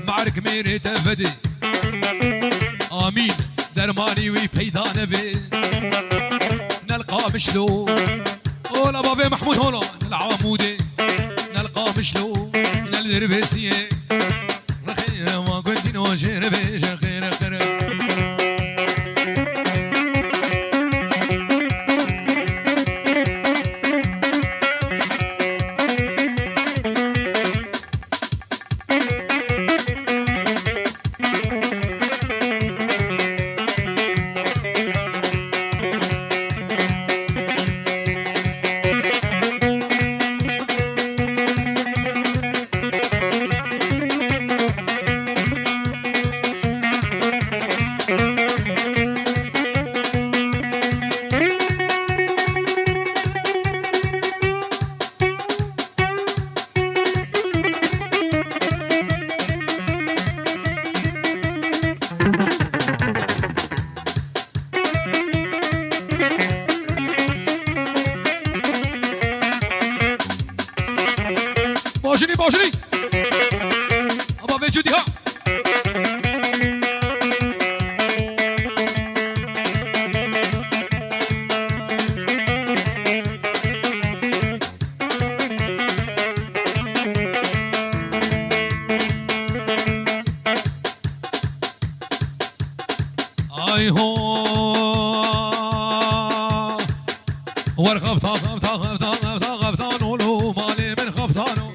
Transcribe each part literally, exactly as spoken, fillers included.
Mark mêrê te vedê. Amîn. Dermanî wî peyda nebe. Nel qamişlo. Ola bavê Mahmud holo. Nel Amûdê. Nel qamişlo. Nel Dirbêsiyê. Rexê ma gundîno jêre bêje xêre xêre. Bajinî, bajinî. Ama vê cudî ha. Ay ho. Wer xefta, xefta, xefta, xefta, xefta, nolo, malê min xeftano.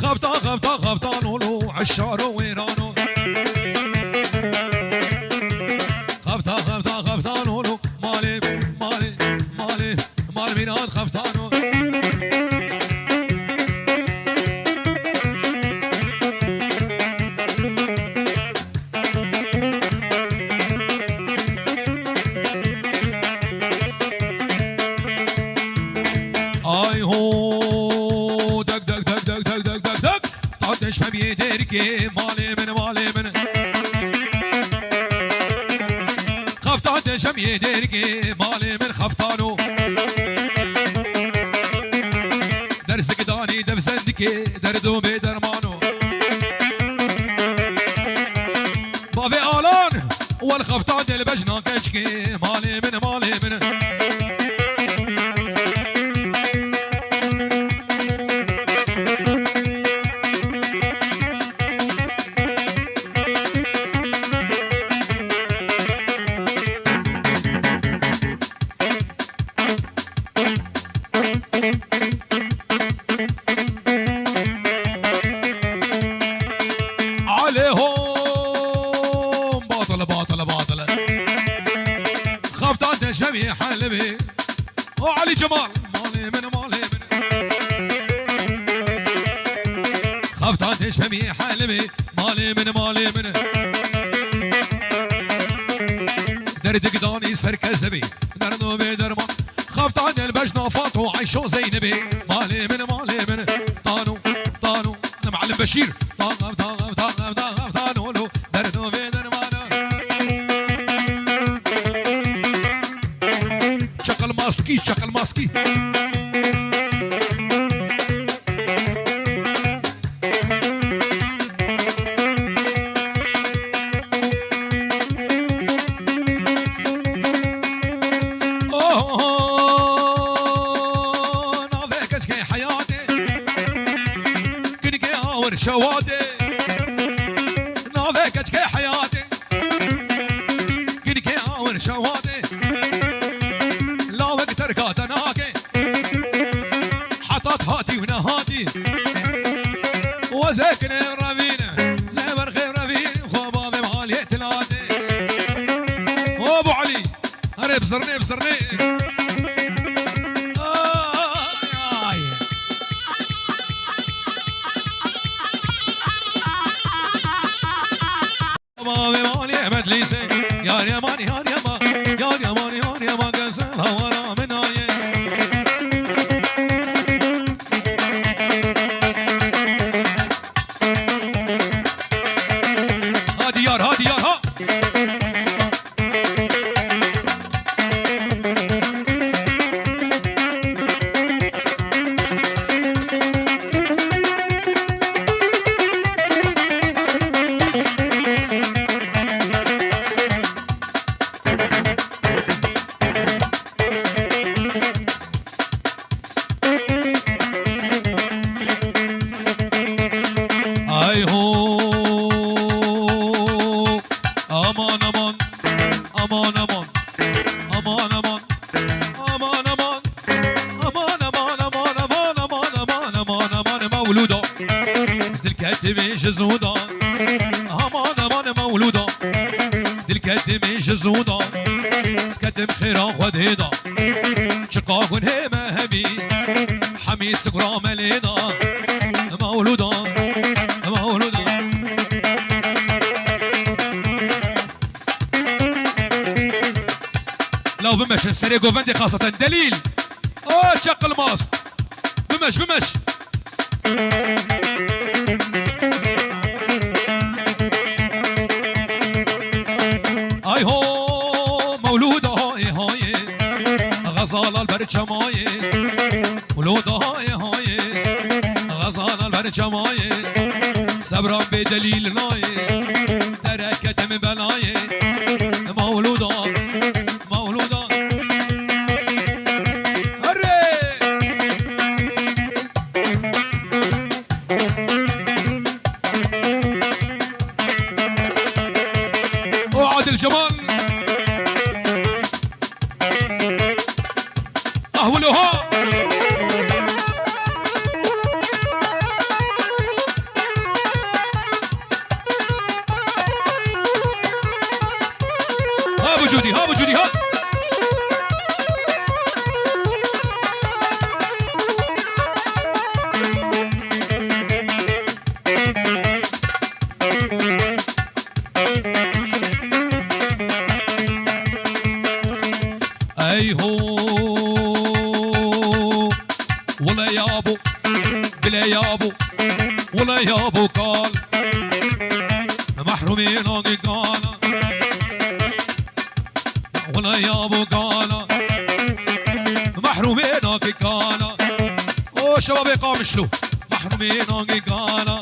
Xefta, xefta, xefta, nolo, eşaro wêrano. Xefta, xefta, xefta, nolo, malê, malê, malê. Mal mîran xeftano. Ay ho, dek, dek, dek. Xeftan deşmem yê dergê malê min, malê min. Xeftan deşmem yê dergê malê min xeftano. Derzik danî dev zendikê derdo bê dermano. Bavê Alan, wel xeftan dê li bejna keçkê malê min, malê min. Alê hom! Batile, batile, batile. Xeftan deşmemî helbê. O Elî Cemal, malê min, malê min. Xeftan deşmemî helbê, malê min, malê min. Derdik danî ser kezebê, derdo bê derman. Xeftan el bejna Fato, Ayşo, Zeynebê, malê min, malê min. Tano, tano, Mealim Beşîr. Taxev, taxev, taxev, taxev, tanolo, derdo bê dermana. Çakal maskî, çakal maskî. Oh, navê keçkê heyatê, kinikê awir şewatê. Navê keçkê heyatê, kinikê awir şewatê. Lawek terka te nake. Hetat hatî û nehatî. Wezekine revîne, zeberxê revîn, xwe bavê malê tilatê. O bu Elî, herê bizirnê, bizirnê. Ay, ay. Mavê malê Bedlîsê, yar yaman, yar yaman, yar yaman, yar yaman, geze hawara min ayê. Hadi yar, hadi yar, ha! Mewlûda, ez dilketimê ji zûda. Aman, aman, mewlûda, dilketimê ji zûda. Ez ketim xêra Xwedê da. Çiqa gunhê me hebî, hemî sikura me lê da. Mewlûda, mewlûda. Law bimeşin serê govendê xaseten delîl. A çeqil mast. Bimeş, bimeş. Ay ho, mewlûda hay hay, xezala li ber çemayê. Mewlûda hay hay, xezala li ber çemayê. Sebran bê delîl nayê, dereketim belayê. Mewlûda, mewlûda. Herê! O Adil Cemal. Ah, wilo ha! Ha bu Cudî, ha bu Cudî, ha! Ey ho, wile ya bo, bile ya bo, wile ya bo kal. Mehrûmê nagê kala. Wile ya bo kala. Mehrûmê nagê kala. O şebabê Qamişlo. Mehrûmê nagê kala.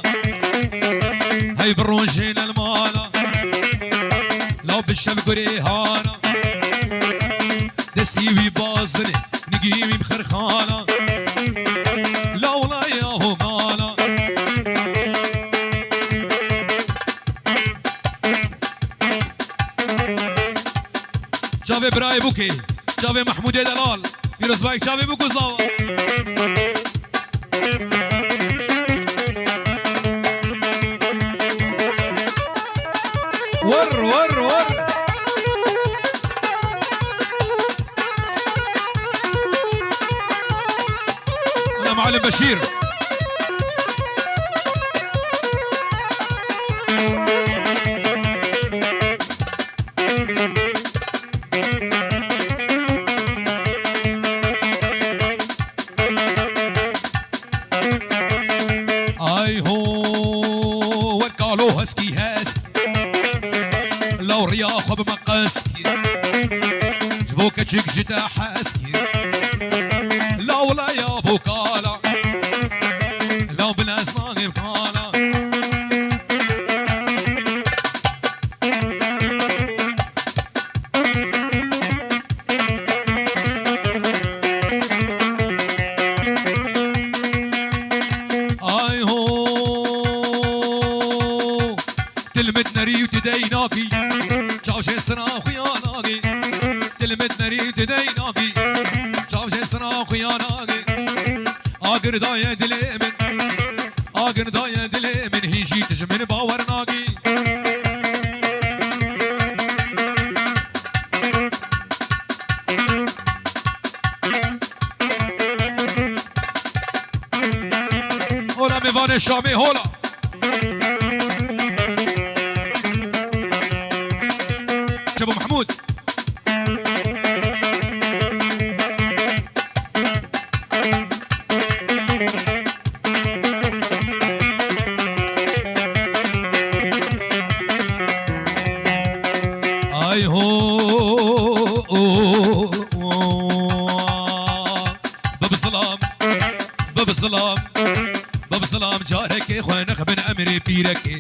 Hey bi rojê ne li mala. Law bi şev gurê hana. Destî wî bazinê, nigî wî bi xirxana. Law laya ho mala. Çavê birayê bûkê, çavê Mehmûdê delal. Pîrozbayek çavê bûk û zava. Wer, wer, wer. Ana Muallim Beşîr. Ay ho, wek kalo heskî hesk. Law riya xwe bi me qeskî. Ji bo keçik ji te heskî. Law laya bo kala. Law bi lez nagê kala. Ay ho. Tilmit nerî û didey nakî. Çav jê sira xuya nakî. Tilmit nerî û didey nakî. Çav jê sira xuya nakî. Agir daye dilê min. Agir daye dilê min. Hîn jî tu ji min bawer nakî. Hola mêvanê Şamê, hola. Çebo Mehmûd. Ay ho, o, o, o. Bib zilam, bib zilam, bib zilam carekê xwe nexbin emrê pîrekê.